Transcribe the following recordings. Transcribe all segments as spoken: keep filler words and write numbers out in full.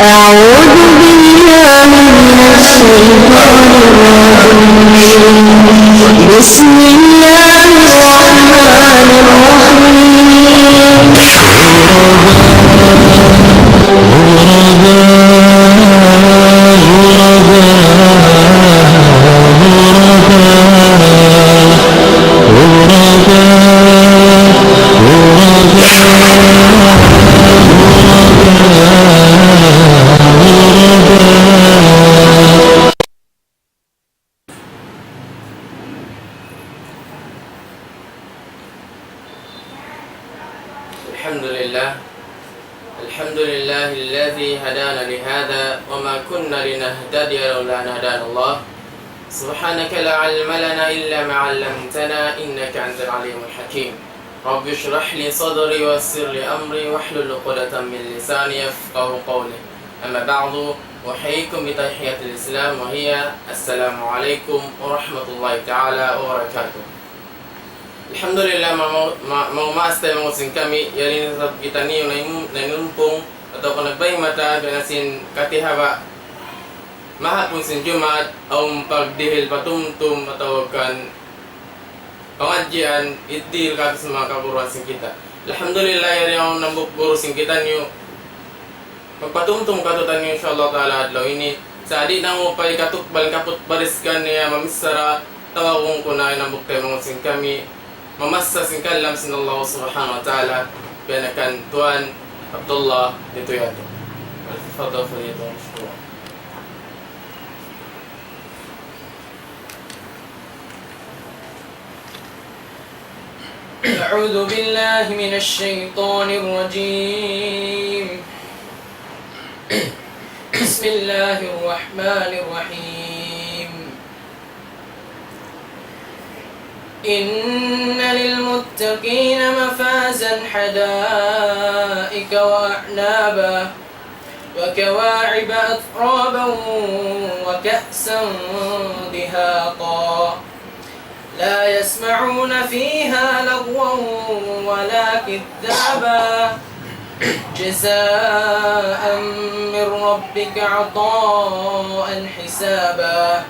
أعوذ بالله من الشيطان الرجيم. بسم الله الرحمن الرحيم. الحمد لله. الحمد لله الذي هدانا لهذا وما كنا لنهتدي لولا أن هدانا الله. سبحانك لا علم لنا إلا ما علمتنا إنك أنت العليم الحكيم. رب اشرح لي صدري ويسر لي أمري واحلل عقدة من لساني يفقهوا قولي. أما بعد، أحييكم بتحية الإسلام وهي السلام عليكم ورحمة الله تعالى وبركاته. Alhamdulillah, ma-, ma-, maumaas taymanghud sin kami, yari na isab kitaniyu nainum-, nainumpung, atawa kan nagbay mata, biya' na sin katihaba', mahapun sin Jumaat, awn pagdihil patumtum, atawa kan pangadjian, dihil kātu' sin manga kaguruhan sin kita. Alhamdulillah, yari awn hambuuk guru sin kitaniyu, magpatumtum kātu'niyu, insya Allah ta'ala, adlaw ini. Sa' di' na mu pa ikatukbal kaput baris kaniya mamichara, tawagun ku na in hambuuk taymanghud sin kami, mamassa sin kalam sin Allah subhanahu wa ta'ala, biya' na kan Tuan Abdullah Ditoyato. فليتفضل فليتفضل مشكورا. أعوذ بالله من الشيطان الرجيم. بسم الله الرحمن الرحيم. إن للمتقين مفازا حدائق وأعنابا وكواعب أترابا وكأسا دهاقا. لا يسمعون فيها لغوا ولا كذابا. جزاء من ربك عطاء حسابا.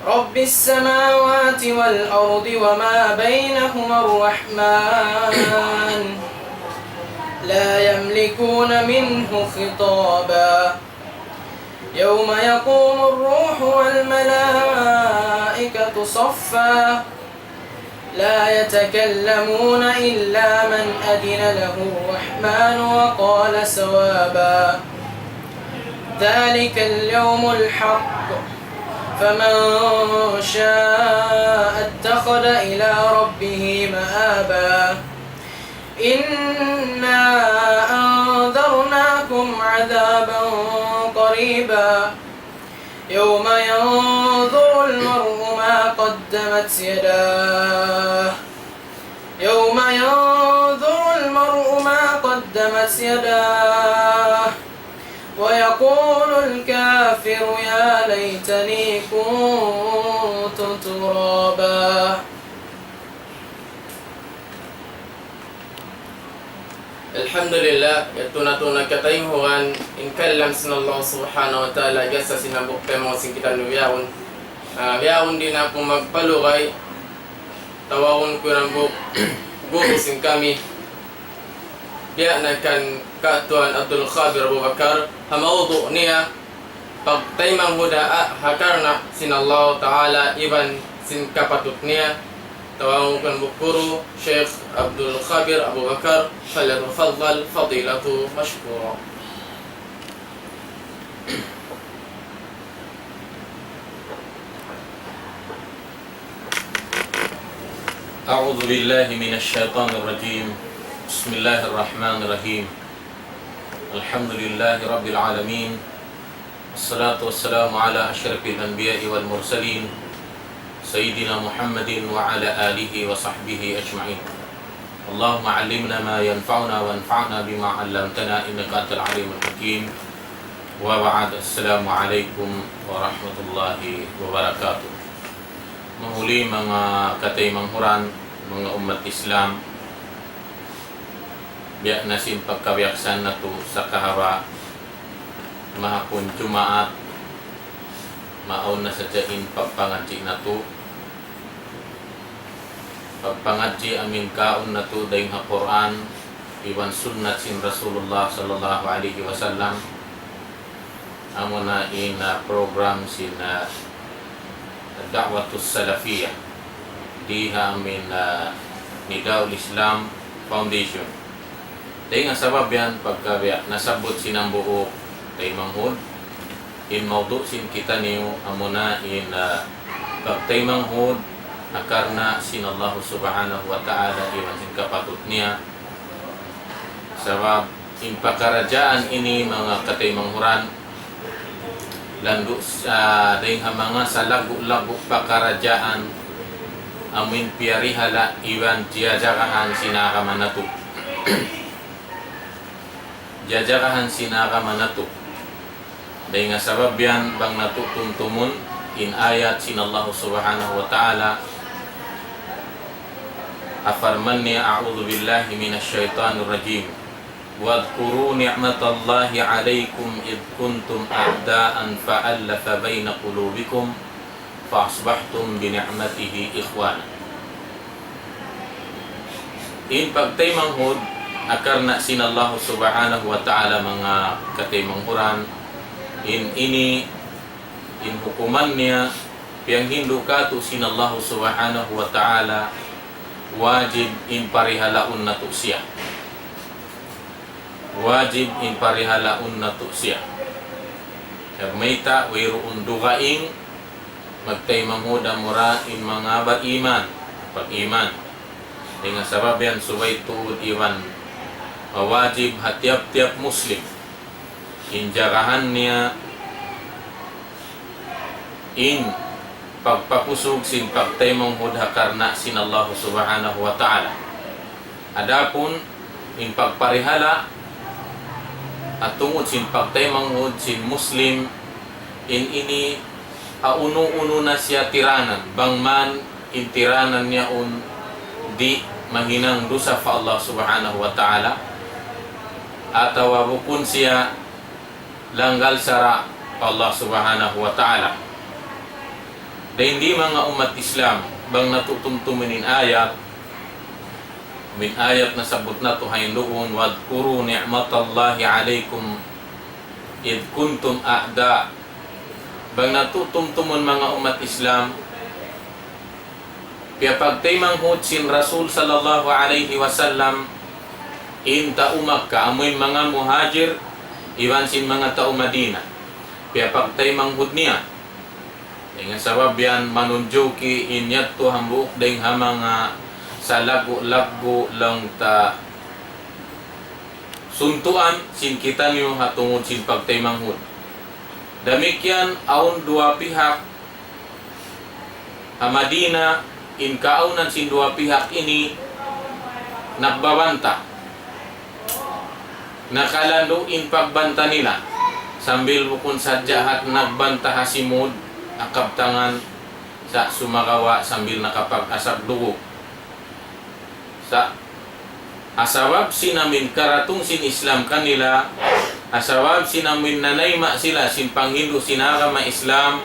رب السماوات والأرض وما بينهما الرحمن. لا يملكون منه خطابا. يوم يقوم الروح والملائكة صفا. لا يتكلمون إلا من أذن له الرحمن وقال صوابا. ذلك اليوم الحق. فمن شاء اتخذ إلى ربه مآبا. إنا أنذرناكم عذابا قريبا. يوم ينظر المرء ما قدمت يداه. يوم ينظر المرء ما قدمت يداه. ويقول الكافر يا ليتني كنت ترابا. Alhamdulillah, yadtu na tuud in kataymanghuran, in kalam sin Allah subhanahu wa ta'ala, gasa sin hambuuk taymanghud sin kitaniyu bihaun. Ah, bihaun di' na aku magpalugay, tawagun ku in hambuuk guru sin kami. Biya' na kan Ka' Tuan Abdul Khabir Abu Bakar, ha mawdu' niya, pagtaymanghuran ha karna' sin Allah Ta'ala iban sin kapatut niya, tawagun ku in hambuuk guru, Sheikh Abdul Khabir Abu Bakar, فليتفضل فضيلته مشكورا. أعوذ بالله من الشيطان الرجيم. بسم الله الرحمن الرحيم. الحمد لله رب العالمين. والصلاة والسلام على أشرف الأنبياء والمرسلين سيدنا محمد وعلى آله وصحبه أجمعين. اللهم علمنا ما ينفعنا وانفعنا بما علمتنا إنك أنت العليم الحكيم. وبعد، السلام عليكم ورحمة الله وبركاته. Mahuli manga kataymanghuran, manga ummat Islam, biya' na sin pagkabiyaksahan natu' sa kahaba', Mahapun Jumaat, maawn na sadja in pagpangadji' natu'. Pagpangadji' amu in kaun natu' dayn ha Qur'an iban sunnat sin Rasulullah sallallahu alayhi wasallam. Amuna in, ah, program sin, ah, Da'watus Salafiyah di ha amin, ah, Nidaul Islam Foundation. Dayn ha sabab yan pagka biya' nasabbut sin hambuuk taymanghud, in mawdu' sin kitaniyu amuna in, ah, pagtaymanghud ha karna' sin Allah Subhanahu wa Ta'ala iban sin kapatut niya. Sabab in pakaradjaan ini manga kataymanghuran, landu', ah, dayn ha manga salaggu'-laggu' pakaradjaan amu in piyarihala' iban jiyajagahan sin agama natu'. Jiyajagahan sin agama natu'. Dayn ha sabab yan bang natu' tumtumun in ayat sin Allah Subhanahu wa Ta'ala, ha parman niya, أعوذ بالله من الشيطان الرجيم. واذكروا نعمة الله عليكم إذ كنتم أعداء فألف بين قلوبكم فأصبحتم بنعمته إخوانا. In pagtaymanghud ha karna' sin Allah Subhanahu wa Ta'ala, manga kataymanghuran, in ini, in hukuman niya, piyanghindu' kātu' sin Allah Subhanahu wa Ta'ala, wajib in parihalaun natu' siya. Wajib in parihalaun natu' siya. Sabab mayta', wayruun dugaing magtaymanghud amura in manga bariman, pag-iman. Dayn ha sabab yan subay tuud iban mawajib ha tiyap-tiyap Muslim in jagahan niya in pagpakusug sin pagtaymanghud ha karna' sin Allah Subhanahu wa Ta'ala. Adapun in pagparihala' ha tungud sin pagtaymanghud sin Muslim, in ini ha unu-unu na siya tiranan, bang man in tiranan niya yaun di' mahinang dusa pa Allah Subhanahu wa Ta'ala, atawa bukun siya langgal sara' pa Allah Subhanahu wa Ta'ala. Dayn di manga ummat Islam, bang natu' tumtumun in ayat, in ayat nasabbut natu' ha hinduun, واذكروا نعمة الله عليكم إذ كنتم أعداء. Bang natu' tumtumun manga ummat Islam, piyapagtaymanghud sin Rasul sallallahu alayhi wasallam in tau Makkah, amu in manga Muhajir, iban sin manga tau Madina. Piyapagtaymanghud niya. Dayn ha sabab yan manunjuki in yadtu hambuuk dayn ha manga salaggu'-laggu' laung ta suntuan sin kitaniyu ha tungud sin pagtaymanghud. Damikkiyan awn duwa pihak ha Madina, in kaawnan sin duwa pihak ini nagbabanta. Nakalandu' in pagbanta nila. Sambil bukun sadja hat nagbanta ha simud, ha kabtangan, sa' sumagawa' sambil nakapag-asag dugu'. Sa' ha sabab sin amin karatung sin Islam kanila, ha sabab sin amin nanayma' sila sin panghindu' sin agama Islam,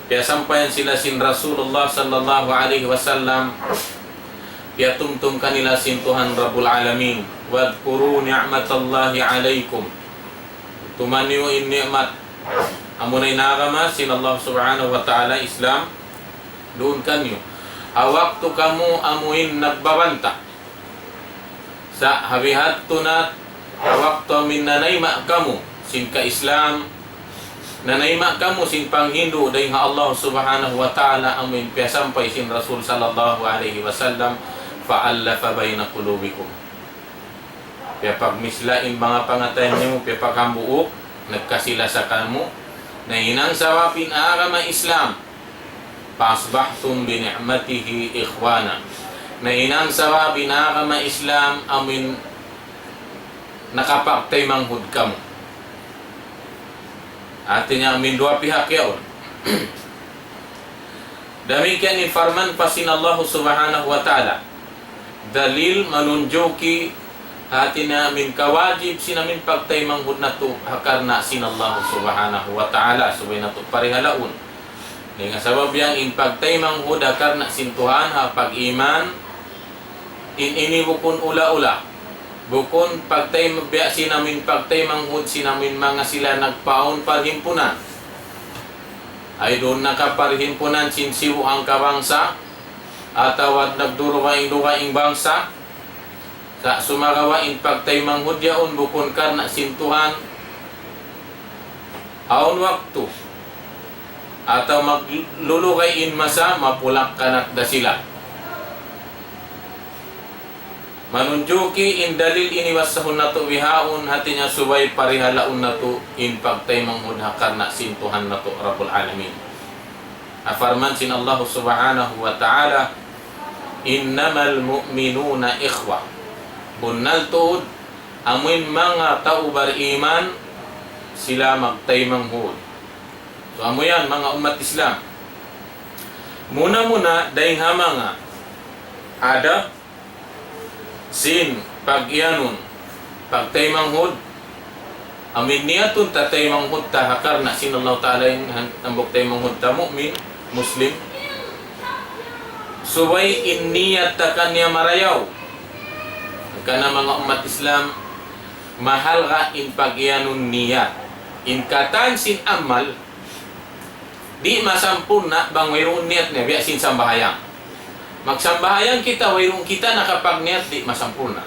piyasampayan sila sin Rasulullah sallallahu alayhi wasallam, piyatumtum kanila sin Tuhan Rabbul Alamin. واذكروا نعمة الله عليكم. Tuma niyu in ni'mat, amuna in agama sin Allah Subhanahu wa Ta'ala Islam, duun kaniyu. Ha waktu kamu amuin nagbabanta. Sa' ha bihadtu na, ha waktu amuin nanayma' kamu sin ka-Islam, nanayma' kamu sin panghindu' dayn ha Allah Subhanahu wa Ta'ala amuin piyasampay sin Rasul sallallahu alayhi wasallam, فألف بين قلوبكم. Piyapagmisla' in manga pangatayan niyu, piyapaghambuuk, nagkasi-lasa kamu, nahinang sabab in agama Islam. فأصبحتم بنعمته إخوانا. Nahinang sabab in agama Islam amuin nakapagtaymanghud kamu. Hati niya amuin duwa pihak yaun. Damikkiyan in parman pa sin Allah Subhanahu wa Ta'ala. Dalil manunjuki Hati niya amin kawajib sin amin pagtaymanghud natu' ha karna' sin Allah Subhanahu wa Ta'ala, subay natu' parihalaun. Dayn ha sabab yan in pagtaymanghud ha karna' sin Tuhan ha pag-iman, in ini bukun ula-ula. Bukun pagtay-, biya' sin amin pagtaymanghud sin amin manga sila nagpaawn parhimpunan. Ay duun na ka parhimpunan sin sibu' hangka bangsa, atawa nagdurugaing-dugaing bangsa, sa' sumagawa' in pagtaymanghud yaun bukun karna' sin Tuhan, awn waktu, atawa maglulugay in masa, mapulak-kanak da sila. Manunjuki in dalil ini basahun natu' bihaun, hati niya subay parihalaun natu' in pagtaymanghud ha karna' sin Tuhan natu' Rabbul Alamin. Parman sin Allah Subhanahu wa Ta'ala, إنما المؤمنون إخوة. Bunnal tuud, amuin manga tau bariman, sila magtaymanghud. So, amu yan, manga ummat Islam. Muna-muna, dayn ha manga adab sin pag-iyanun, pagtaymanghud, amuin niyatun ta taymanghud ta ha karna' sin Allah Ta'ala in han-, hambuuk taymanghud ta mu'min, Muslim. Subay in niyat ta kaniya marayaw. Hangkan manga ummat Islam, mahalga' in pag-iyanun niyat. In katan sin amal, di' masampurna' bang wayruun niyat niya, biya' sin sambahayang. Magsambahayang kita, wayruun kita nakapagniyat, di' masampurna'.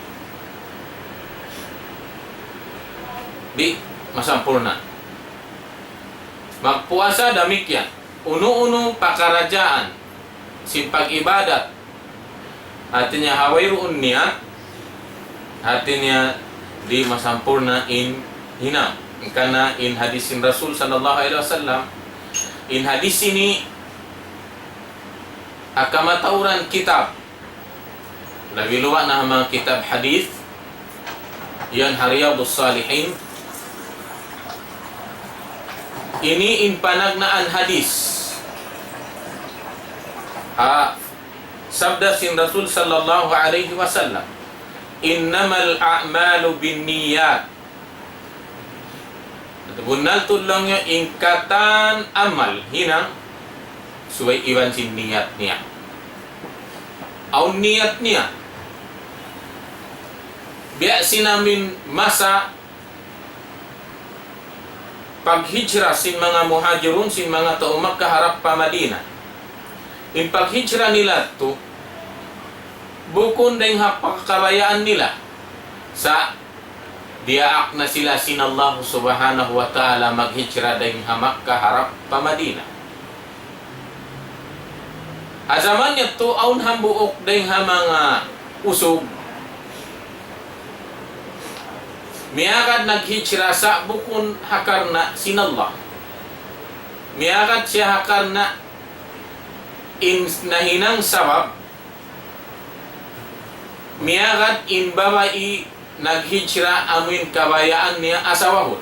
Di' masampurna'. Magpuasa damikkiyan. Unu-unu pakaradjaan sin pag-ibadat, hati niya ha wayruun niyat, hati niya di' masampurna' in hinang. Hangkan in hadis sin Rasul sallallahu alayhi wasallam, in hadis ini ha kamatauran kitab, labi luba' na ha manga kitab hadith, yan ha Riyadus Salihin. Ini in panagnaan hadith. Ha, sabda sin Rasul sallallahu alayhi wasallam, إنما الأعمال بالنيات. Bunnal tuud laung niya in katan amal hinang subay iban sin niyat niya. Awn niyat niya. Biya' sin amin masa paghijra sin manga muhajirun, sin manga tau Makkah harap pa Madinah. In paghijra nila tu, bukun dayn ha pagkabayaan nila. Sa' diyaak na sila sin Allah Subhanahu wa Ta'ala maghijra dayn ha Makkah harap pa Madinah. Ha jaman yadtu awn hambuuk dayn ha manga usug miyagad naghijra sa' bukun ha karna' sin Allah. Miyagad siya ha karna' in nahinang sabab, miyagad in babai naghijra amuin kabayaan niya asawahun.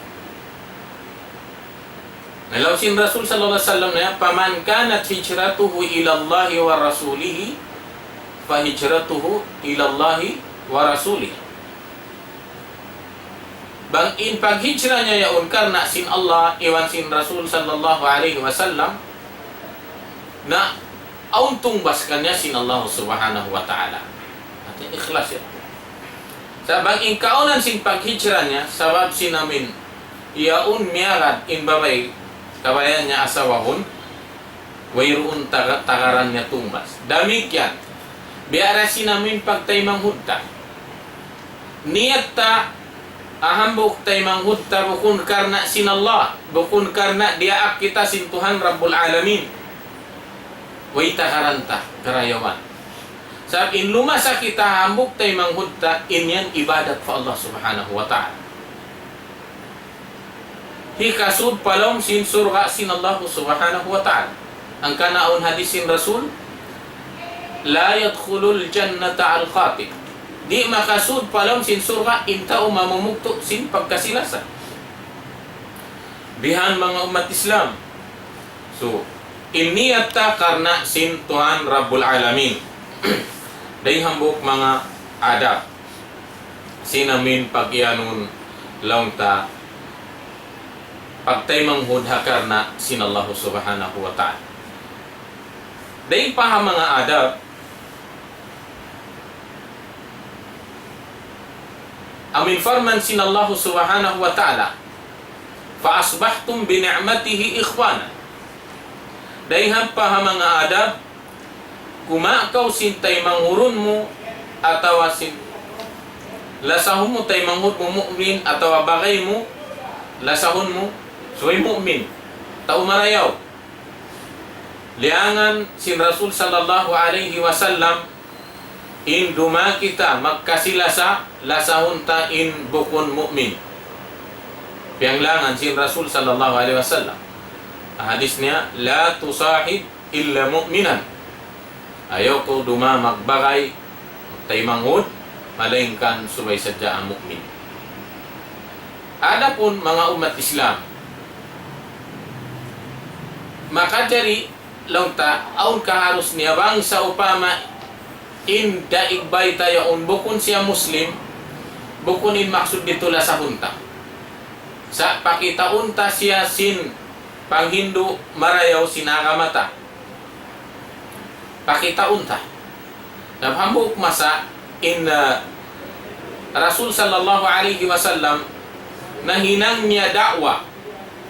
Na laung sin Rasul sallallahu alayhi wasallam niya, فمن كانت هجرته إلى الله ورسوله فهجرته إلى الله ورسوله. Bang in paghijra niya yaun karna' sin Allah iban sin Rasul sallallahu alayhi wasallam, na awn tungbas kaniya sin Allah Subhanahu wa Ta'ala. Hati ikhlas yadtu. Sa' bang in kaawnan sin paghijra niya, sabab sin amuin yaun miyagad in babai, kabayaan niya asawahun, wayruun taga-, tagaran niya tungbas. Damikkiyan, biya' da sin amuin pagtaymanghud ta. Niyat ta, ha hambuuk taymanghud ta bukun karna' sin Allah, bukun karna' diyaak kita sin Tuhan Rabbul Alamin. Way tagaran ta, karayawan. Sabab in lumasa kita ha hambuuk taymanghud ta, in yan ibadat pa Allah Subhanahu wa Ta'ala. Hikasud pa lawm sin surga' sin Allah Subhanahu wa Ta'ala. Hangkan awn hadis sin Rasul, لا يدخل الجنة الخاطئ. Di' makasud pa lawm sin surga' in tau mamumugtu' sin pagkasi-lasa. Bihan manga ummat Islam. So, in niyat ta karna' sin Tuhan Rabbul Alamin. Dayn hambuuk manga adab. sin amin pag-iyanun laung ta pagtaymanghud ha karna' sin Allah Subhanahu wa Ta'ala. Dayn pa ha manga adab, amin parman sin Allah Subhanahu wa Ta'ala, فأصبحتم بنعمته إخوانا. Dayn ha pa ha manga adab, kumawa' kaw sin taymanghud mu, atawa sin lasahun mu taymanghud mu mu'min, atawa bagay mu, lasahun mu, subay mu'min, tau marayaw. Liyangan sin Rasul sallallahu alayhi wasallam, in dumaak kita magkasi-lasa, lasahun ta in bukun mu'min. Piyanglangan sin Rasul sallallahu alayhi wasallam. Hadis niya, لا تصاحب إلا مؤمنا. Ayaw kaw dumaak magbagay, taymanghud, malaingkan subay sadja mu'min. Adapun manga ummat Islam, makajari laung ta, awn kaharus niya bang sawpama in daig bay ta yaun bukun siya Muslim, bukun in maksud didtu lasahun ta. Sa' pakitaun ta siya sin panghindu' marayaw sin agama ta. Pakitaun ta. Na hambuuk masa in, ah, Rasul sallallahu alayhi wasallam nahinang niya da'wa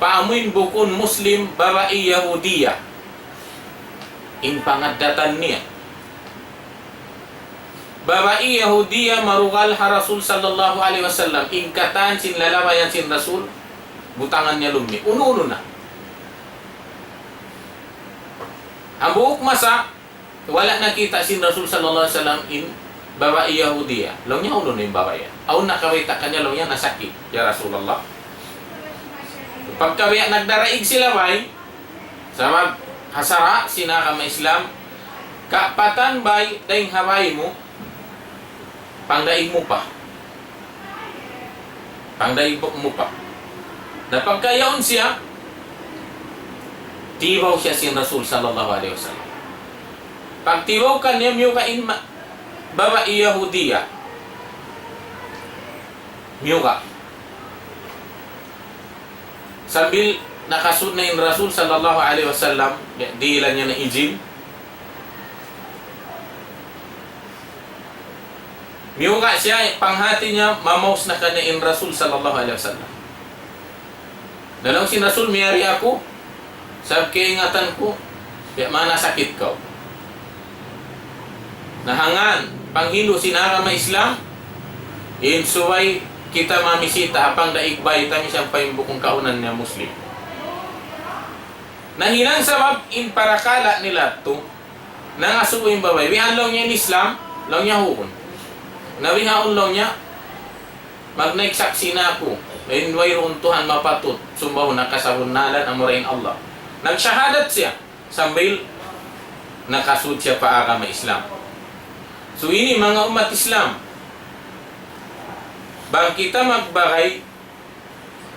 pa amuin bukun Muslim babai Yahudiya. In pangaddatan niya. Babai Yahudiya marugal ha Rasul sallallahu alayhi wasallam, in katan sin lalabayan sin Rasul, butangan niya lummi'. Unu-unu na. Hambuuk masa, wala' nakita' sin Rasul sallallahu alayhi wasallam in babai Yahudiya. Laung niya, unu na in babai yan? Awn nakabayta' kaniya, laung niya, nasakit, ya Rasulullah. Pagka biya' nagdaraig sila bay, sabab ha sara' sin agama Islam, kapatan bay dayn ha bay mu, pangdaig mu pa. Pangdaig mu pa. Na pagka yaun siya, tibaw siya sin Rasul sallallahu alayhi wasallam. Pagtibaw kaniya, miyuga' in ma-, babai Yahudiya. Miyuga'. Sambil nakasud na in Rasul sallallahu alayhi wasallam, di-, dihilan niya na izin. Miyuga' siya, panghati niya, mamaus na kaniya in Rasul sallallahu alayhi wasallam. Na laung sin Rasul, miyari aku, sabab kaingatan ku, biya' mana sakit kaw. Na hangkan, panghindu' sin agama Islam, in subay kita mamisita, ha pangdaig bay ta misan pa in bukun kaunan niya Muslim. Nahinang sabab in parakala' nila tu, nangasubu in babai. Bihan laung niya in Islam, laung niya huun. Na bihaun laung niya, magnaik saksi' na aku. In wayruun Tuhan mapatut sumbahun ha kasabunnalan amura in Allah. Nagsahadat siya, sambil nakasud siya pa agama Islam. So ini manga ummat Islam, bang kita magbagay,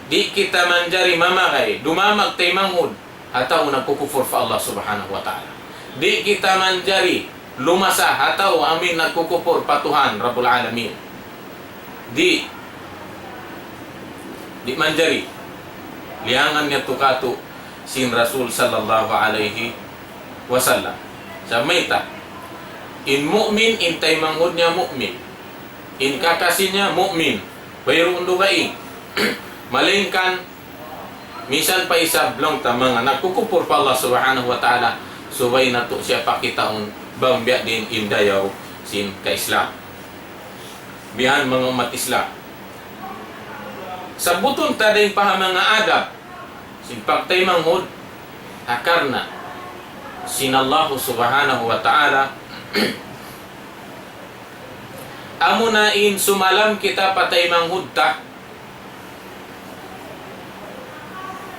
di' kita manjari mamagay, dumaak taymanghud, ha tau nagkukupur pa Allah Subhanahu wa Ta'ala. Di' kita manjari lumasa ha tau amuin nagkukupur pa Tuhan Rabbul Alamin. Di', di' manjari. Liyangan niya tu katu' sin Rasul sallallahu alayhi wasallam. Sa' mayta', in mu'min, in taymanghud niya mu'min. In kakasi niya mu'min. Wayruun dugaing. Malayngkan, misan pa isab laung ta manga nagkukupur pa Allah Subhanahu wa Ta'ala, subay natu' siya pakitaun bang biya' diin in dayaw sin ka-Islam. Bihan manga ummat Islam. Sabbutun ta dayn pa ha manga adab sin pagtaymanghud ha karna' sin Allah Subhanahu wa Ta'ala. Amuna in sumalam kita pa taymanghud ta,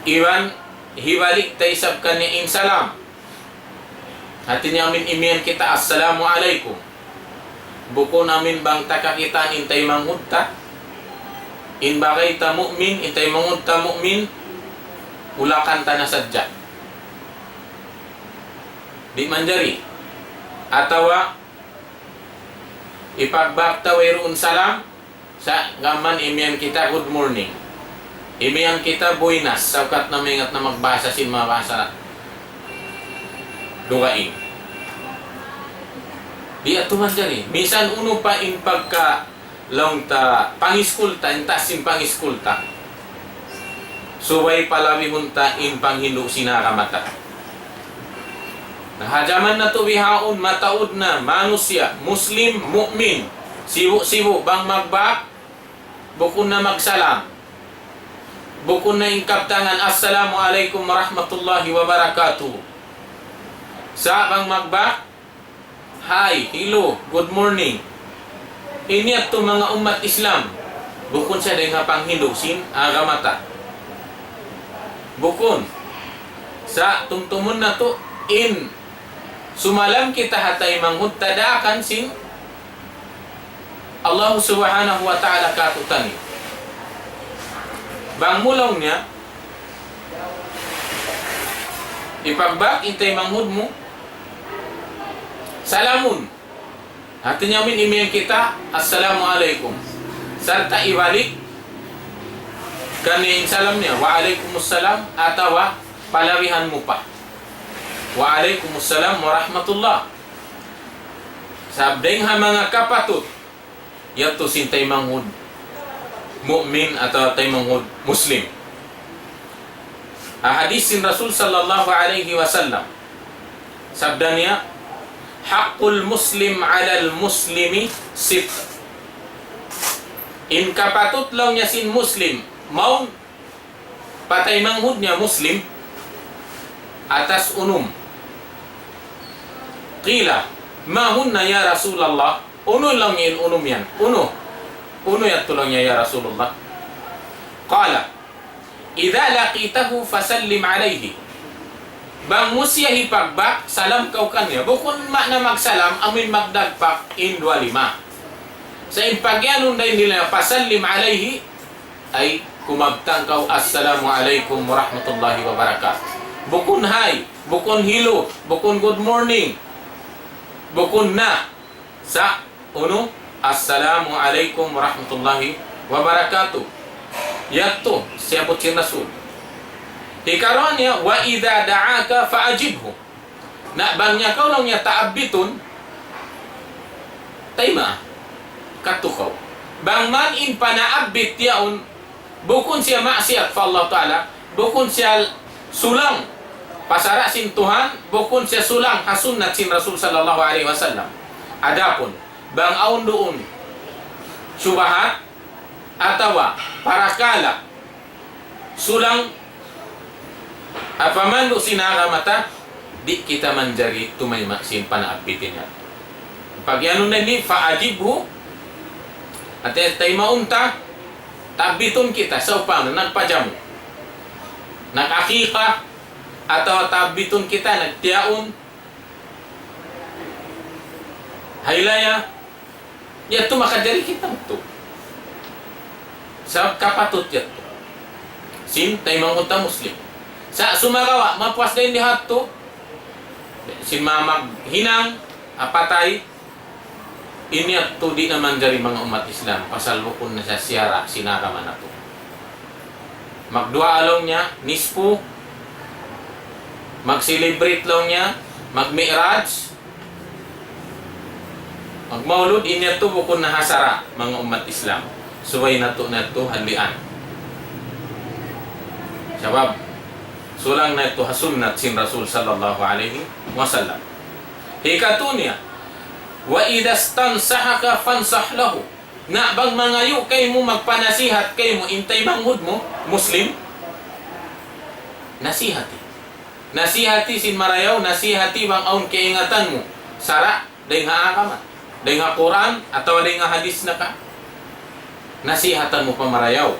iban hibalik ta isab kaniya in salam. Hati niya amuin imiyan kita, "Assalamu alaykum." Bukun amuin bang ta kakitaan in taymanghud ta, in bagay ta mu'min, in taymanghud ta mu'min, ulakan ta na sadja. Di' manjari. Atawa, ipagbak ta wayruun salam, Sa' gām man imiyan kita good morning. Imiyan kita buenas, saukat na maingat na magbahasa sin mabahasa dugaing. Di' atu manjari. Minsan unu pa in pagka laung ta pangiskul ta, in taas sin pangiskul ta. Subay palabihun ta in panghindu' sin agama ta. Na ha jaman natu' bihaun mataud na manusiya', Muslim, mu'min, sibu'-sibu' bang magbak, bukun na magsalam. Bukun na in kabtangan, "Assalamu alaykum warahmatullahi wabarakatuh." Sa' bang magbak, "Hi, hello, good morning." Ini yadtu manga ummat Islam. Bukun siya dayn ha panghindu' sin agama ta. Bukun. Sa' tumtumun natu' in sumalam kita ha taymanghud ta daakan sin Allah Subhanahu wa Ta'ala kātu'niyu. Bang mu laung niya, ipagbak in taymanghud mu, salamun. Hāti niya amuin imiyan kita, "Assalamu alaykum." Sarta' ibalik kaniya in salam niya, "Wa alaykumussalam," atawa palabihan mu pa, "Wa alaykumussalam warahmatullah." Sabab dayn ha manga kapatut yadtu sin taymanghud mu'min atawa taymanghud Muslim. Ha hadith sin Rasul sallallahu alayhi wasallam, sabda niya, "حق المسلم على المسلم ست." In kapatut laung niya sin Muslim, mawn pa taymanghud niya Muslim, atas unum. قيل: ما هن يا رسول الله؟ Unu laung in unum yan? Unu? Unu yadtu laung niya, ya Rasulullah? قال: إذا لقيته فسلم عليه. Bang mu siya hipagbak, salam kaw kaniya. Bukun maana magsalam, amuin magdagpak in duwa lima. Sa' in pagiyanun dayn nila, "فسلم عليه," ay kumabtang kaw, "Assalamu alaykum warahmatullahi wabarakatuh." Bukun hi, bukun hello, bukun good morning, bukun na. Sa' unu, "Assalamu alaykum warahmatullahi wabarakatuh." Yadtu, siyabbut sin Rasul. Hikaruwa niya, "وإذا دعاك فأجبه." Na bang niya kaw laung niya taabbitun, tayma', kadtu kaw. Bang man in panaabbit yaun, bukun siya maksiyat pa Allah Ta'ala, bukun siya sulang pa sara' sin Tuhan, bukun siya sulang ha sunnat sin Rasul sallallahu alayhi wasallam. Adapun, bang awn duun subahat, atawa parakala' sulang, apa man duun sin agama ta, di' kita manjari tumayma' sin panaabbitin niya. Pagiyanun na ini, فأجبه, hāti taymaun ta, taabbitun kita, sawpama, nagpajamu, nag-akika, atawa taabbitun kita, nagtiyaun, haylaya, yadtu makajari kita yadtu. Sabab kapatut yadtu sin taymanghud ta Muslim. Sa' sumagawa', mapuas dayn di ha yadtu, sin manga maghinang, ha patay, ini yadtu di' na manjari manga ummat Islam, pasal bukun na siya siyara' sin agama natu'. Magduwaa laung niya, nispu, mag-celebrate laung niya, mag-mi'raj, magmaulud, ini yadtu bukun na ha sara' manga ummat Islam. Subay natu' na yadtu halian. Sabab, sulang na yadtu ha sunnat sin Rasul sallallahu alayhi wasallam. Hikatu niya, وإذا استنصحك فانصح له. Na bang mangayu' kaymu, magpanasihat kaymu in taymanghud mu, Muslim, nasihati. Nasihati sin marayaw, nasihati bang awn kaingatan mu. Sara', dayn ha agama, dayn ha Qur'an, atawa dayn ha hadith na ka. Nasihatan mu pa marayaw.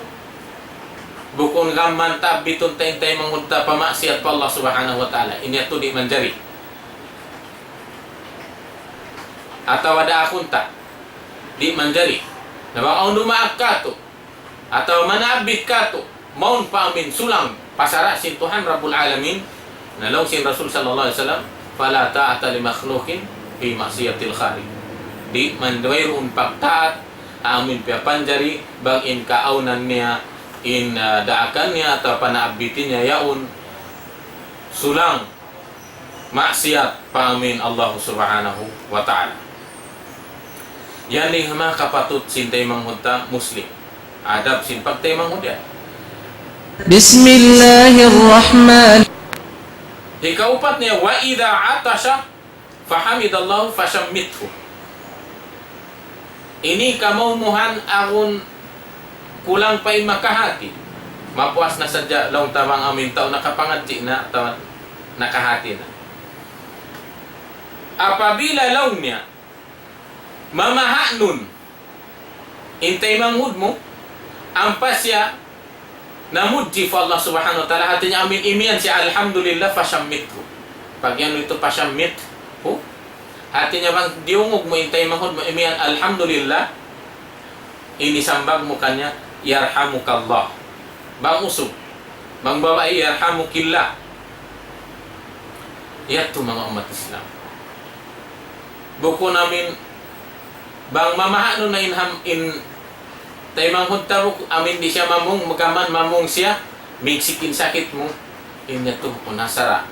Bukun gām man taabbitun ta in taymanghud ta pa maksiyat pa Allah Subhanahu wa Ta'ala. Ini yadtu di' manjari. Atawa daakun ta. Di' manjari. Na bang awn dumaak katu', atawa manaabbit katu', mawn pa amin sulang pa sara' sin Tuhan Rabbul Alamin, na laung sin Rasul sallallahu alayhi wasallam, فلا طاعة لمخلوق في معصية الخالق. Di' man wayruun pagtaat amin piyapanjari, bang in kaawnan niya, in, ah, daakan niya, atawa panaabbitin niya, yaun, sulang, maksiyat pa amin Allah Subhanahu wa Ta'ala. Yan in manga kapatut sin taymanghud ta Muslim. Adab sin pagtaymanghud yan. بسم الله الرحمن. Hikaupat niya, وإذا عطس فحمد الله فشمته. Ini kamaumuhan agun kulang pa in makahati. Mapuas na sadja laung ta bang amin tau nakapangadji' na, tau nakahati na. Apabila laung niya, mamahanun in taymanghud mu, ampa siya namudji pa Allah Subhanahu wa Ta'ala, hati niya amin imiyan siya, "Alhamdulillah, fashammithu." Pag yan itu, "Fashammithu." Hati niya bang diyungug mu in taymanghud mu imiyan, "Alhamdulillah," ini sambag mu kaniya, "Yarhamukallah." Bang usug, bang babai, "Yarhamukillah." Yadtu manga ummat Islam. Bukun amin, bang mamahanun na in ham-, in taymanghud ta buk-, amin di' siya mamung, magaman mamung siya, migsik in sakit mu, in yadtu bukun na sara',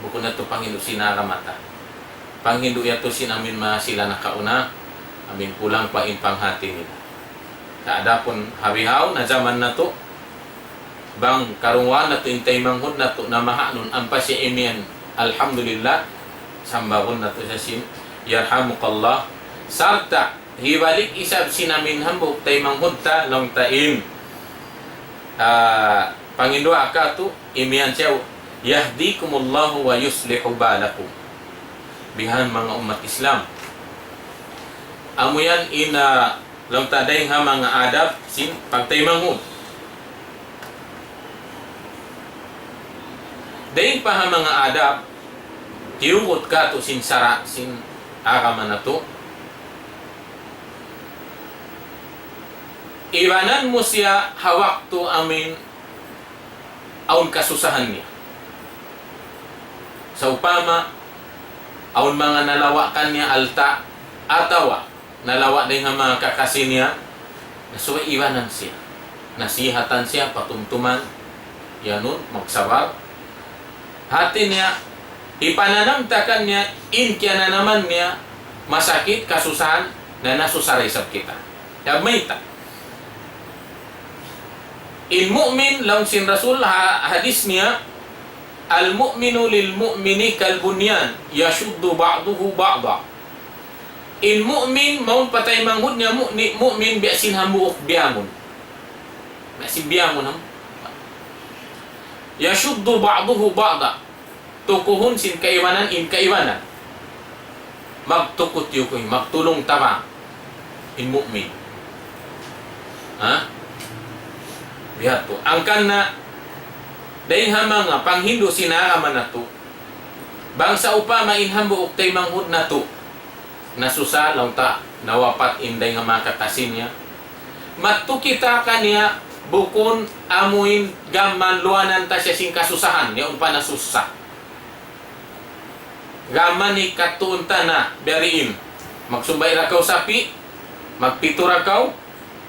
bukun na yadtu panghindu' sin agama ta. Panghindu' yadtu sin amin manga sila nakauna, amin kulang pa in panghati nila. Sa' adapun ha bihaun na jaman natu', bang karunguan natu' in taymanghud natu' namahanun ampa siya imiyan, "Alhamdulillah," sambagun natu' siya sin, "Yarhamukallah." Sarta' hibalik isab sin amin hambuuk taymanghud ta laung ta in, ah, panginduwaa katu', imiyan siya, "Yahdikumullahu wa yuslihu balakum." Bihan manga ummat Islam. Amu yan in, ah, laung ta dayng ha manga adab sin pagtaymanghud. Dayng pa ha manga adab, tiyugut katu' sin sara' sin agama natu'. Ibanan mu siya ha waktu amin awn kasusahan niya. Sawpama, awn manga nalawa' kaniya alta', atawa nalawa' dayng ha manga kakasi niya, na subay ibanan siya. Nasihatan siya, patumtuman, yanun, magsabar. Hati niya, hipananam ta kaniya, in kiyananaman niya, masakit, kasusahan, na nasusa da isab kita. Sabab mayta'? In mu'min, laung sin Rasul, ha-, hadis niya, "المؤمن للمؤمن كالبنيان يشد بعضه بعضا." In mu'min, mawn pa taymanghud niya mu'ni-, mu'min biya' sin hambuuk biyangun. Biya' sin biyangun ham-, يشد بعضه بعضا. Tukuhun sin kaibanan in kaibanan. Magtuku tiyukuy, magtulung-tabang in mu'min. Ha? Biya' hādtu. Hangkan na, dayng ha manga panghindu' sin agama natu'. Bang sawpama in hambuuk taymanghud natu' nasusa, laung ta, nawapat in dayng ha manga kakasi niya. Madtu kita kaniya, bukun amuin gam maluwanan ta siya sin kasusahan, yaun pa nasusa. Gam mayan hikattuun ta na, biya' diin. Magsumbay da kaw sapi', magpitu da kaw,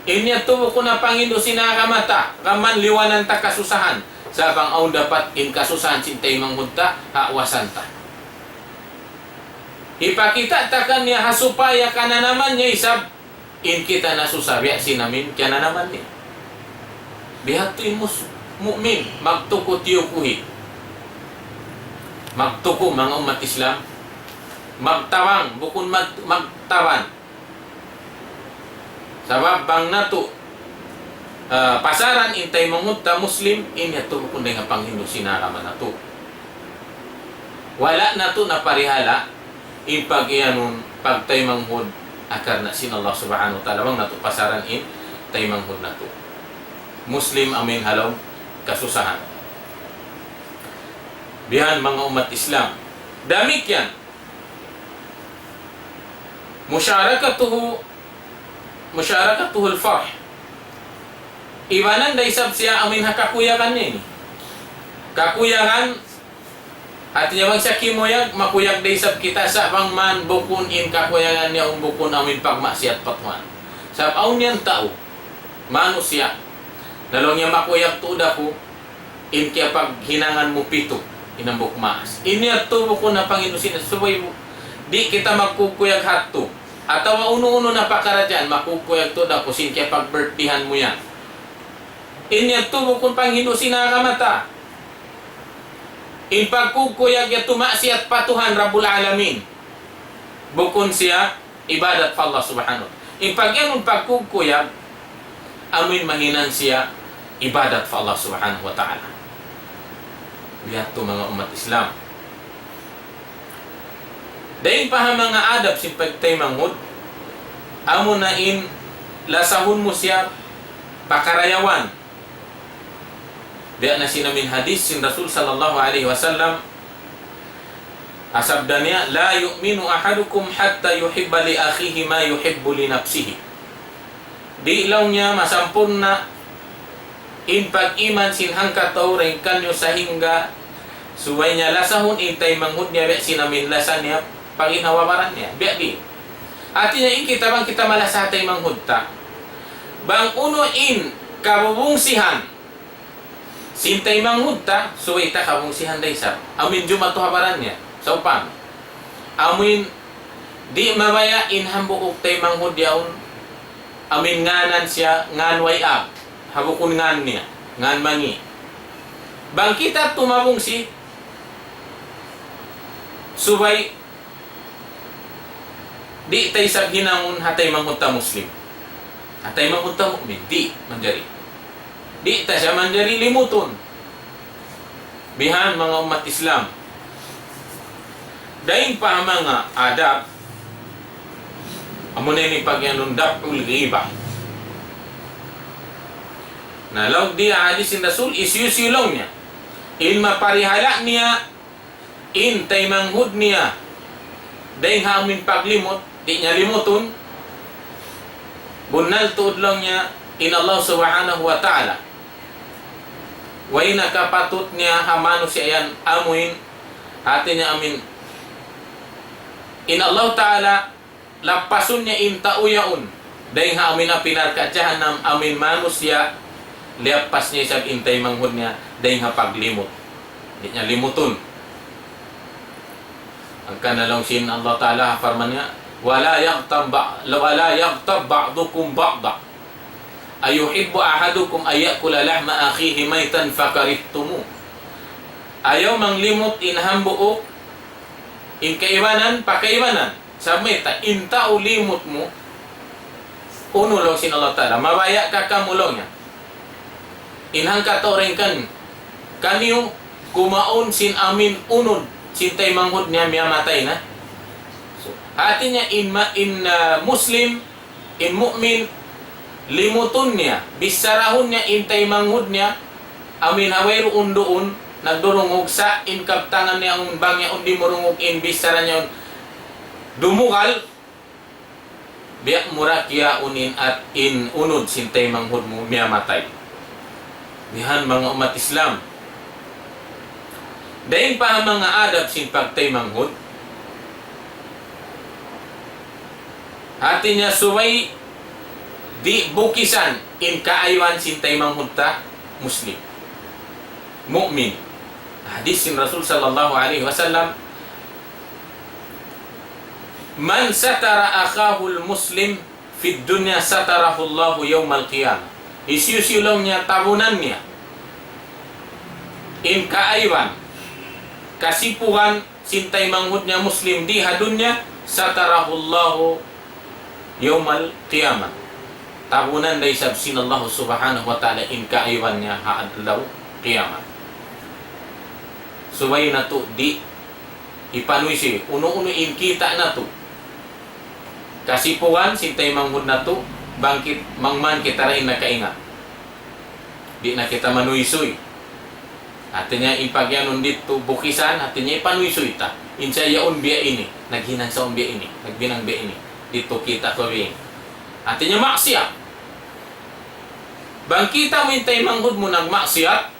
in yadtu bukun na panghindu' sin agama ta, gam mayan liwanan ta kasusahan. Sa' bang awn dapat in kasusahan sin taymanghud ta, ha awasan ta. Hipakita' ta kaniya ha supaya kananaman niya isab, in kita nasusa biya' sin amin kiyananaman niya. Biya' hādtu in mus-, mu'min, magtuku tiyukuhi. Magtuku, manga ummat Islam. Magtabang, bukun mag-, magtaban. Sabab bang natu', ah, pasaran in taymanghud ta Muslim, in yadtu bukun dayn ha panghindu' sin agama natu'. Wala' natu' naparihala' in pag-iyanun, pagtaymanghud, karna' sin Allah Subhanahu wa Ta'ala, bang natu' pasaran in taymanghud natu'. Muslim amuin ha lawm kasusahan. Bihan manga ummat Islam. Damikkiyan, musharakatuhu, musharakatuhul farh. Ibanan da isab siya amuin ha kakuyagan niya ini. Kakuyagan, hāti niya bang siya kimuyag, makuyag da isab kita sa' bang man bukun in kakuyagan niya awn bukun amuin pagmaksiyat pa Tuhan. Sabab awn yan tau, manusiya', na laung niya makuyag tuud aku, in kiyapaghinangan mu pitu, in hambuuk maas. In yadtu bukun na panghindu' sin subay mu, di' kita magkukuyag hadtu. Atawa unu-unu na pakaradjaan, makukuyag tuud aku sin kiyapag-birthdayhan mu yan. In yadtu bukun panghindu' sin agama ta. In pagkukuyag yadtu maksiyat pa Tuhan Rabbul Alamin. Bukun siya ibadat pa Allah Subhanahu wa Ta'ala. In pagyanun pagkukuyag, amuin mahinang siya ibadat pa Allah Subhanahu wa Ta'ala. Biya' hādtu manga ummat Islam. Dayn pa ha manga adab sin pagtaymanghud, amuna in lasahun mu siya pakarayawan. Biya' na sin amuin hadith sin Rasul sallallahu alayhi wasallam, ha sabda niya, لا يؤمن أحدكم حتى يحب لأخيه ما يحب لنفسه. Di' laung niya masampurna' in pag-iman sin hangkatau dayn kaniyu sahingga subay niya lasahun in taymanghud niya biya' sin amuin lasa niya pa ginhawa-baran niya. Biya' diin. Hāti niya in kita bang kita malasa ha taymanghud ta. Bang unu in kabubungsihan sin taymanghud ta, subay ta kabungsihan da isab. Amuin jumatu ha baran niya. Sawpama. Amuin di' mabaya' in hambuuk taymanghud yaun. Amuin ngānan siya, ngān way ag. Ha bukun ngān niya. Ngān mangi'. Bang kita tumabungsi, subay di' ta isab hinangun ha taymanghud ta Muslim. Ha taymanghud ta mu'min, di' manjari. Di' ta siya manjari limutun. Bihan manga ummat Islam. Dayn pa manga adab, amuna ini pagyanun daf'ul ghibah. Na laung di hadis sin Rasul, hisiyu-siyu laung niya in maparihala' niya in taymanghud niya dayn ha amuin paglimut, di' niya limutun, bunnal tuud laung niya in Allah Subhanahu wa Ta'ala. Way na kapatut niya ha manusiya' yan amuin, hāti niya amuin. In Allah Ta'ala lappasun niya in tau yaun dayn ha amuin api narka' jahannam, amuin manusiya', liyappas niya isab in taymanghud niya dayn ha paglimut. Di' niya limutun. Hangkan na laung sin Allah Ta'ala, parman niya, ولا يغتب بع-، ولا يغتب بعضكم بعضا أيحب أحدكم أن يأكل لحم أخيه ميتا فكرهتموه. Ayaw manglimut in hambuuk, in kaibanan, pa kaibanan. Sabab mayta', in tau limut mu, unu laung sin Allah Ta'ala, mabaya' ka kamu laung niya. In hangkatau dayn kan, kaniyu kumaun sin amuin unud, sin taymanghud niya miyamatay na. So, hāti niya in ma-, in, ah, Muslim, in mu'min, limutun niya, bichara-hun niya in taymanghud niya, amuin ha wayruun duun, nagdurungug sa' in kabtangan niya, amun bang yaun dimurungug in bichara niya, dumugal, biya' mura kiyaun in at in unud sin taymanghud mu miyamatay. Bihan manga ummat Islam. Dayn pa manga adab sin pagtaymanghud. Hāti niya subay di' bukisan in kaaywan sin taymanghud ta Muslim. Mu'min. Hadis sin Rasul sallallahu alayhi wasallam, من ستر أخاه المسلم في الدنيا ستره الله يوم القيامة. Hisiyu-siyu laung niya tabunan niya in kaaywan, kasipugan sin taymanghud niya Muslim di ha dunya, ستره الله يوم القيامة. Tabunan da isab sin Allah Subhanahu wa Ta'ala in kaaywan niya ha adlaw kiyamat. Subay natu' di' ipanuysuy, unu-unu in kita' natu'. Kasipugan sin taymanghud natu', bang kit-, bang man kita da in nakaingat. Di' na kita manuysuy. Hāti niya in pagyanun didtu bukisan, hāti niya ipanuysuy ta. In siya yaun biya' ini, naghinang sa' yaun biya' ini, nagbinang biya' ini. Didtu kita' ku biya' ini. Hāti niya maksiyat. Bang kita' mu in taymanghud mu nagmaksiyat,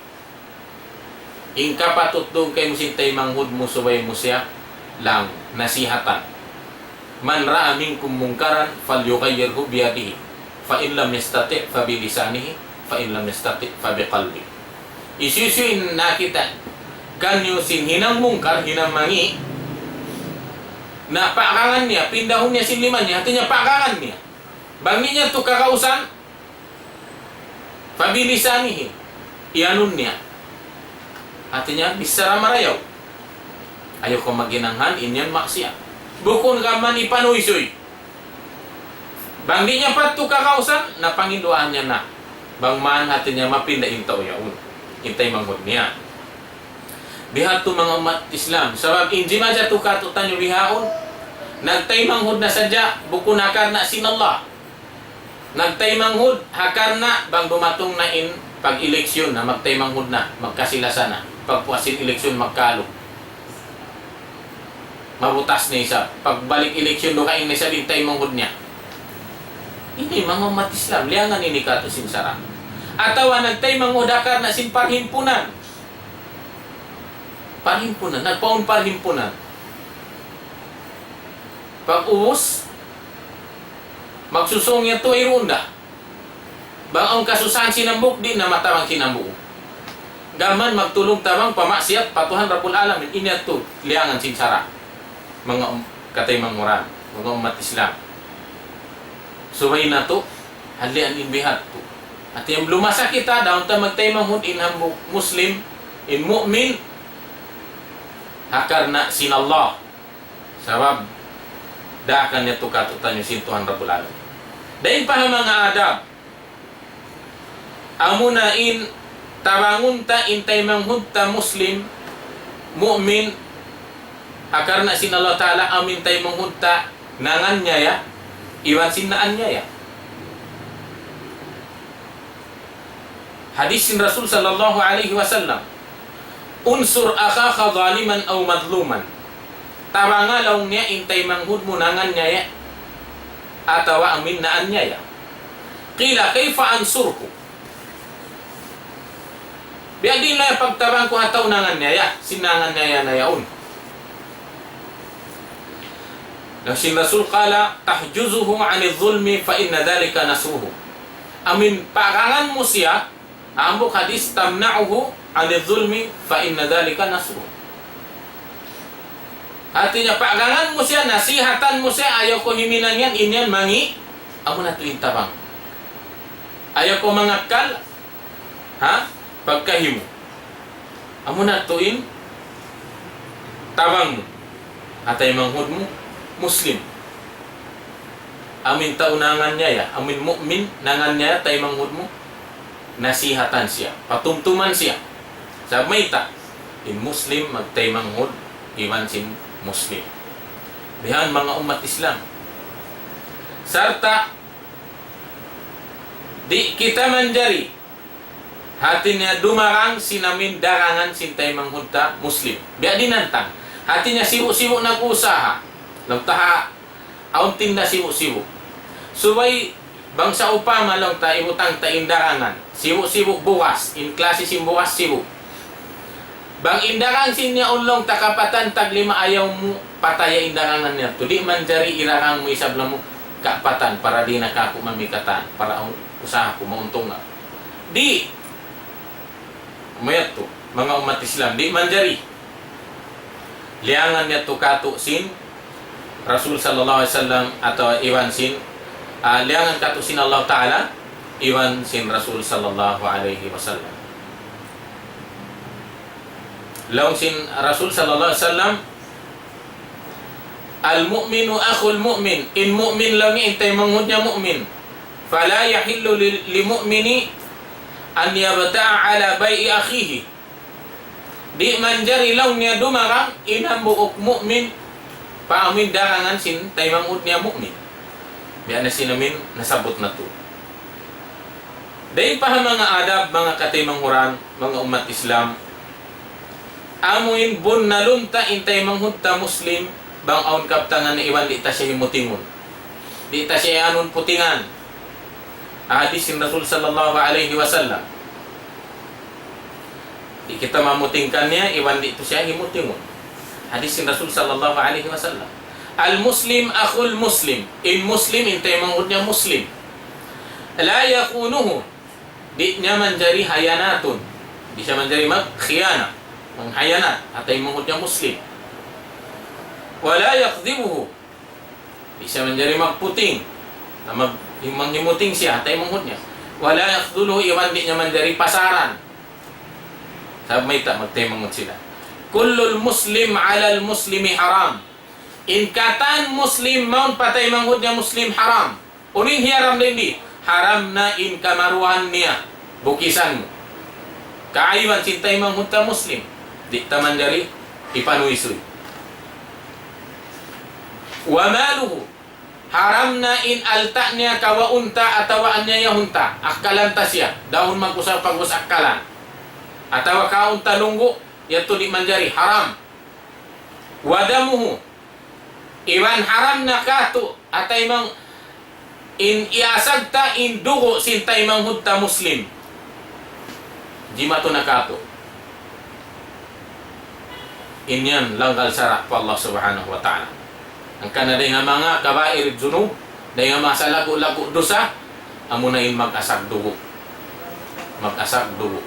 in kapatut duun kaymu sin taymanghud mu subay mu siya laung, nasihatan. من رأى منكم منكرا فليغيره بيده. فإن لم يستطع فبلسانه، فإن لم يستطع فبقلبه. Hisiyu-siyu in nakakita' kaniyu sin hinang mungkar, hinang mangi', na paagangan niya, pindahun niya sin lima niya, hati niya paagangan niya. Bang di' niya tu kagausan, فبلسانه, iyanun niya. Hati niya, bichara marayaw. Ayaw kaw maghinang ha yan, in yan maksiat. Bukun ka man ipanuysuy. Bang di' niya patut kagausan, na panginduan niya na. Bang man hati niya mapinda in tau yaun. In taymanghud niya. Biya' hādtu manga ummat Islam. Sabab in jimatu kātu'niyu bihaun, nagtaymanghud na sadja, bukun ha karna' sin Allah. Nagtaymanghud, ha karna' bang dumatung na in pag-eleksyon na, magtaymanghud na, magkasi-lasa na. Pagpuas sin eleksyon, magkalu. Mabutas na isab. Pagbalik eleksyon, dugaing na isab in taymanghud niya. Ini manga ummat Islam, liyangan ini kātu' sin sara'. Atawa nagtaymanghud ha karna' sin parhimpunan. Parhimpunan, nagpaun parhimpunan. Pag-ubus, magsusūng yadtu, wayruun da. Bang awn kasusahan sin hambuuk, di' na matabang sin hambuuk. Gām magtulung-tabang pa maksiat pa Tuhan Rabbul Alamin. Ini yadtu liyangan sin sara'. Manga um-, kataymanghuran, manga ummat Islam. Subay natu', halian in biya' hādtu. Hati niya lumasa kita, daun ta magtaymanghud in hambuuk Muslim, in mu'min, ha karna' sin Allah. Sabab, daakan niya tu kātu'niyu sin Tuhan Rabbul Alamin. Dayn pa ha manga adab. Amuna in tabangun ta in taymanghud ta Muslim, mu'min, ha karna' sin Allah Ta'ala, amu in taymanghud ta nanganiyaya, iban sin naaniyaya. Hadis sin Rasul sallallahu alayhi wasallam, انصر أخاك ظالما أو مظلوما. Tabanga laung niya in taymanghud mu nanganiyaya atawa amu in naaniyaya. قيل كيف أنصره؟ Biya' diin laung pagtabang ku ha tau nanganiyaya, sin nanganiyaya na yaun. Laung sin Rasul قال تحجزه عن الظلم فإن ذلك نصره. Amu in paagangan mu siya, hambuuk hadis, تمنعه عن الظلم فإن ذلك نصره. Hati niya, paagangan mu siya, nasihatan mu siya, ayaw kaw huminang yan, in yan mangi', amu na tuud in tabang. Ayaw kaw mangakkal, ha? Pagkahi mu. Amu na tuud in tabang mu. Ha taymanghud mu, Muslim. Amu in tau nanganiyaya, amu in mu'min nanganiyaya, taymanghud mu, nasihatan siya, patumtuman siya. Sabab mayta', in Muslim magtaymanghud iban sin Muslim. Bihan manga ummat Islam. Sarta', di' kita manjari, hati niya dumarang sin amu in darangan sin taymanghud ta Muslim. Biya' diin hantang. Hati niya sibu'-sibu' nag-usaha. Laung ta ha awn tinda sibu'-sibu'. Subay bang sawpama laung ta ibutang ta in darangan. Sibu'-sibu' bugas, in klasi sin bugas sibu'. Bang in dagang sin yaun laung ta kapatan taglima, ayaw mu pataya in dagangan yadtu. Di' manjari idagang mu isab laung mu kapatan para di' na kāku' mamikatan, para awn usaha ku mauntung na. Di'. Mayadtu, manga ummat Islam, di' manjari. Liyangan yadtu kātu' sin Rasul sallallahu alayhi wasallam atawa iban sin, ah, liyangan kātu' sin Allah Ta'ala, iban sin Rasul sallallahu alayhi wasallam. Laung sin Rasul sallallahu alayhi wasallam, المؤمن أخو المؤمن, in mu'min laung niya in taymanghud niya mu'min. فلا يحل ل-، لمؤمن أن يبتاع على بيع أخيه. Di' manjari laung niya dumagang in hambuuk mu'min pa amuin dagangan sin taymanghud niya mu'min. Biya' na sin amuin nasabbut natu'. Dayn pa ha manga adab, manga kataymanghuran, manga ummat Islam. Amuin bunnalun ta in taymanghud ta Muslim, bang awn kabtangan na iban di' ta siya himutingun. Di' ta siya anun putingan. Hadis sin Rasul sallallahu alayhi wasallam. Di' kita mamuting kaniya, iban di' tu siya himutingun. Hadis sin Rasul sallallahu alayhi wasallam. المسلم أخو المسلم. In Muslim, in taymanghud niya Muslim. لا يخونه, di' niya manjari hayanatun. Di' siya manjari magkhiyana, manghayanat ha taymanghud niya Muslim. ولا يكذبه, di' siya manjari magputing, na mag-, manghimuting siya ha taymanghud niya. ولا يخذله, iban di' niya manjari pasaran. Sabab mayta', magtaymanghud sila. كل المسلم على المسلم حرام. In katan Muslim mawn pa taymanghud niya Muslim, haram. Unu in hiyaram dayn di? Haram na in kamaruhan niya, bukisan mu. Kaaiban sin taymanghud ta Muslim, di' ta manjari ipanuysuy. وماله, haram na in alta' niya, kawaun ta, atawa anyayahun ta, akkalan ta siya, dahun mag-usal pag-us akkalan. Atawa kaun ta lunggu', yadtu di' manjari, haram. ودمه, iban haram na katu', ha taymang in iyasag ta in dugu' sin taymanghud ta Muslim. Jimatu na katu'. In yan langgal sara' pa Allah Subhanahu wa Ta'ala. Hangkan na dayn ha manga kabair dhunub, dayn ha manga salaggu'-laggu' dusa, amuna in mag-asag dugu'. Mag-asag dugu'.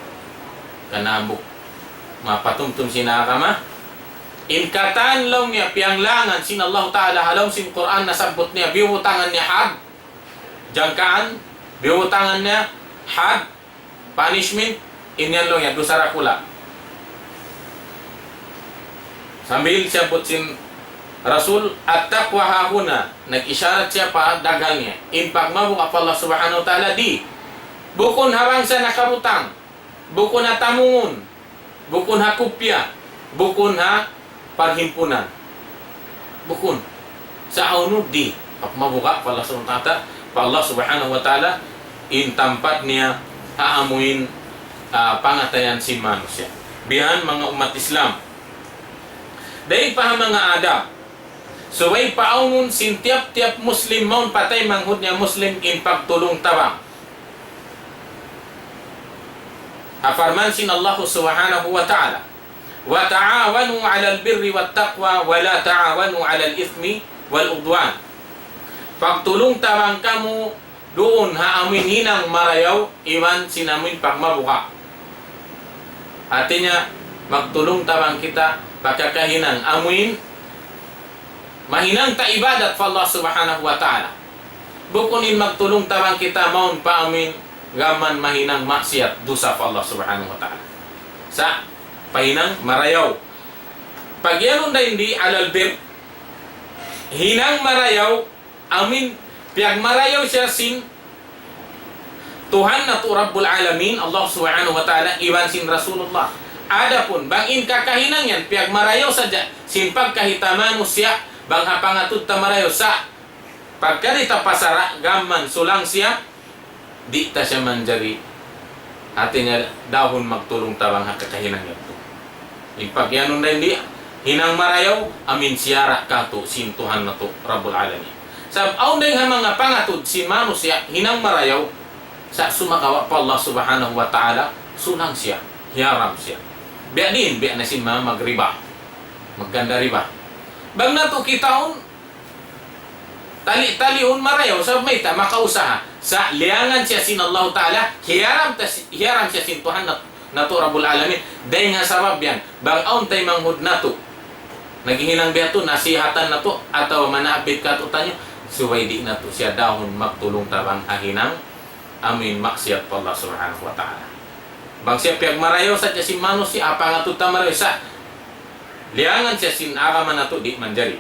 Karna' hambuuk mapatumtum sin agama. In katan laung niya piyanglangan sin Allah Ta'ala ha lawm sin Qur'an, nasabbut niya, biyubutangan niya had, jangkaan, biyubutangan niya had, punishment, in yan laung niya dusa dakula'. Sambil siyabbut sin Rasul, التقوى ها هنا, nag-isharat siya pa daghal niya. In pagmabuga' pa Allah Subhanahu wa Ta'ala di', bukun ha bangsa nakabutang, bukun ha tamungun, bukun ha kupya, bukun ha parhimpunan. Bukun. Sa' unu di', pagmabuga' pa Allah Subhanahu wa Ta'ala, pa Allah Subhanahu wa Ta'ala, in tampat niya ha amuin, ah, pangatayan sin manusiya'. Bihan manga ummat Islam. Dayn pa ha manga adab. Subay paawnun sin tiyap-tiyap Muslim mawn pa taymanghud niya Muslim in pagtulung-tabang. Ha parman sin Allah Subhanahu wa Ta'ala, وتعاونوا على البر والتقوى ولا تعاونوا على الإثم والعدوان. Pagtulung-tabang kamu duun ha amuin hinang marayaw iban sin amuin pagmabuga'. Hati niya, magtulung-tabang kita pa kakahinang amuin mahinang ta ibadat pa Allah Subhanahu wa Ta'ala. Bukun in magtulung-tabang kita mawn pa amuin gam mahinang maksiyat, dusa pa Allah Subhanahu wa Ta'ala. Sa' pahinang marayaw. Pag'iyanun dayn di على البر, hinang marayaw, amuin piyagmarayaw siya sin Tuhan natu' Rabbul Alamin, Allah Subhanahu wa Ta'ala, iban sin Rasulullah. Adapun bang in kakahinang yan piyagmarayaw sadja sin pagkahi ta manusiya', bang ha pangatud ta marayaw, sa' pagkari ta pa sara' gam sulang siya, di' ta siya manjari, hati niya, dahun magtulung-tabang ha kakahinang yadtu. In pag'iyanun dayn di hinang marayaw, amuin siyara' katu' sin Tuhan natu' Rabbul Alamin. Sabab awn dayn ha manga pangatud sin manusiya' hinang marayaw, sa' sumagawa' pa Allah Subhanahu wa Ta'ala, sulang siya, hiyaram siya. Biya' diin, biya' na sin manga magriba, magganda riba. Bang natu' kitaun, tali-, taliun marayaw, sabab mayta', makausaha. Sa' liyangan siya sin Allah Ta'ala, hiyaram ta si-, hiyaram siya sin Tuhan nat-, natu' Rabbul Alamin. Dayn ha sabab yan, bang awn taymanghud natu' naghihinang biya' tu, nasihatan natu', atawa manabbit katu'taniyu, subay di' natu' siya dahun magtulung-tabang ha hinang amuin maksiyat pa Allah Subhanahu wa Ta'ala. Bang siya piyagmarayaw sadja sin manusiya', ha pangatud ta marayaw, sa' liyangan siya sin agama natu', di' manjari.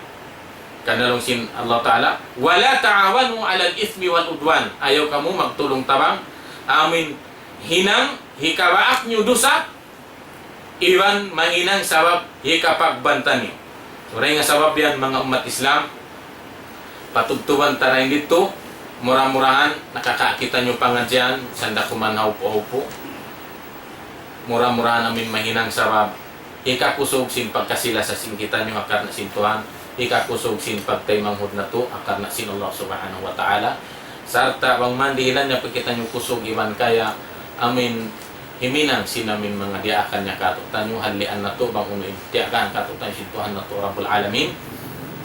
Karna' laung sin Allah Ta'ala, ولا تعاونوا على الإثم والعدوان. Ayaw kamu magtulung-tabang amuin hinang hikabaak niyu dusa, iban mahinang sabab hikapagbanta niyu. Dayn ha sabab yan, manga ummat Islam, patubtuban ta dayn ditu, mura-murahan nakakita' niyu pangadjian, sanda kuman haupu-haupu. Mura-murahan amuin mahinang sabab hikakusug sin pagkasi-lasa sin kitaniyu ha karna' sin Tuhan, hikakusug sin pagtaymanghud natu' ha karna' sin Allah Subhanahu wa Ta'ala. Sarta' bang man dihilan niya pa kitaniyu kusug iban kaya amuin himinang sin amuin manga diyaakan niya katu'taniyu, hallian natu' bang unu in diyaakan katu'taniyu sin Tuhan natu' Rabbul Alamin,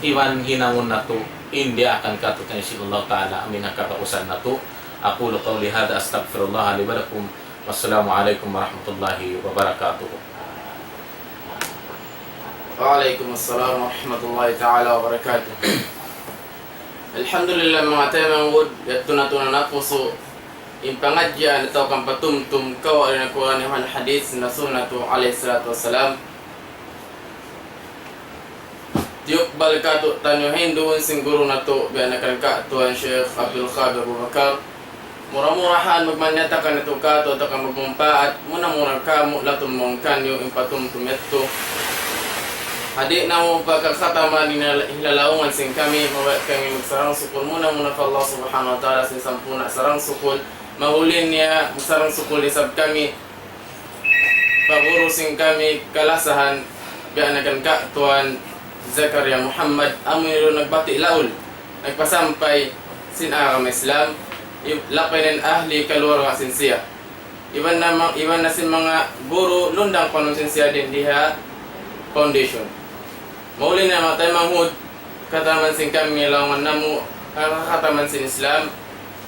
iban hinangun natu' in diyaakan katu'taniyu sin Allah Ta'ala amuin ha kabausan natu', أقول قولي هذا، أستغفر الله لي ولكم، والسلام عليكم ورحمة الله وبركاته. وعليكم السلام ورحمة الله تعالى وبركاته. Alhamdulillah, manga taymanghud, yadtu na tuud in napusu' in pangadji' atawa kan patumtum kawhaan dayn ha Qur'an iban hadith sin Rasul natu' alayhi salatu wassalam. Tiyukbal kātu'niyu ha hinduun sin guru natu', biya' na kan kātu'niyu Sheikh Abdul Qadir Abu Bakar. Mura-murahan magmaaniata' kaniyu kātu' atawa kan magmumpaat, mura-murahan kāmu' latun mawn kaniyu in patumtum yadtu. Ha di' namu' pagkakataman hinal-, hinalaungan sin kami, mabaya' kami magsarang-sukul muna-muna pa Allah Subhanahu wa Ta'ala sin sampurna' sarang-sukul, mahuli niya magsarang-sukul isab kami pa guru sin kami kalasahan, biya' na kan kātu'niyu Zakaria Muhammad, amu in nagbati' laung, nagpasampay sin agama Islam, i-, lapay na in ahli kaluwarga sin siya. Iban na ma-, iban na sin manga guru lundang panun sin siya dayn di ha foundation. Mahuli na manga taymanghud, kataman sin kami laungan namu', kataman sin Islam.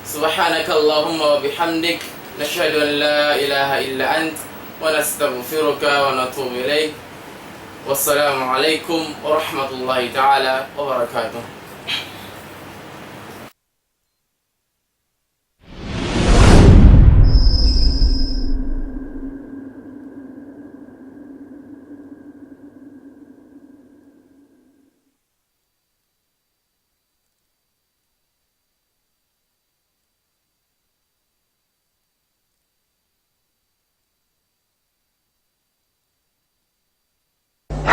سبحانك اللهم وبحمدك، نشهد أن لا إله إلا أنت، ونستغفرك ونتوب إليك. والسلام عليكم ورحمة الله تعالى وبركاته.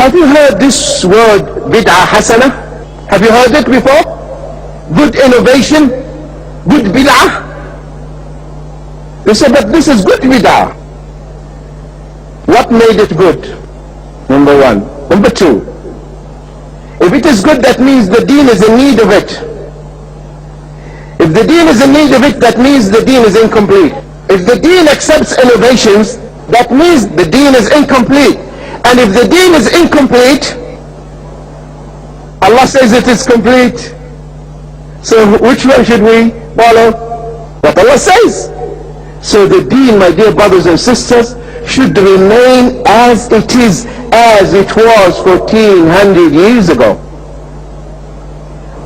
Have you heard this word bid'ah hasana? Have you heard it before? Good innovation, good bid'ah. They say, "But this is good bid'ah." What made it good? Number one. Number two, if it is good, that means the deen is in need of it. If the deen is in need of it, that means the deen is incomplete. If the deen accepts innovations, that means the deen is incomplete. And if the deen is incomplete, Allah says it is complete. So which one should we follow? What Allah says. So the deen, my dear brothers and sisters, should remain as it is, as it was fourteen hundred years ago.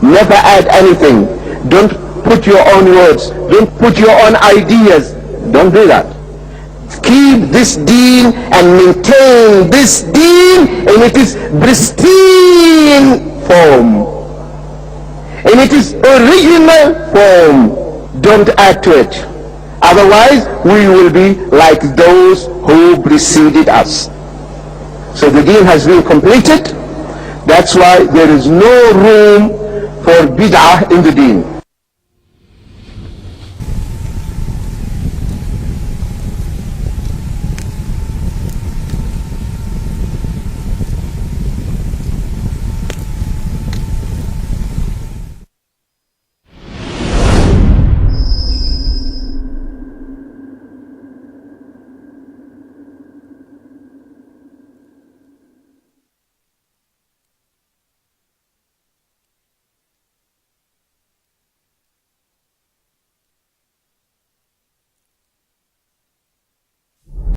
Never add anything. Don't put your own words. Don't put your own ideas. Don't do that. Keep this deen and maintain this deen in its pristine form, in its original form. Don't add to it. Otherwise, we will be like those who preceded us. So the deen has been completed. That's why there is no room for bid'ah in the deen.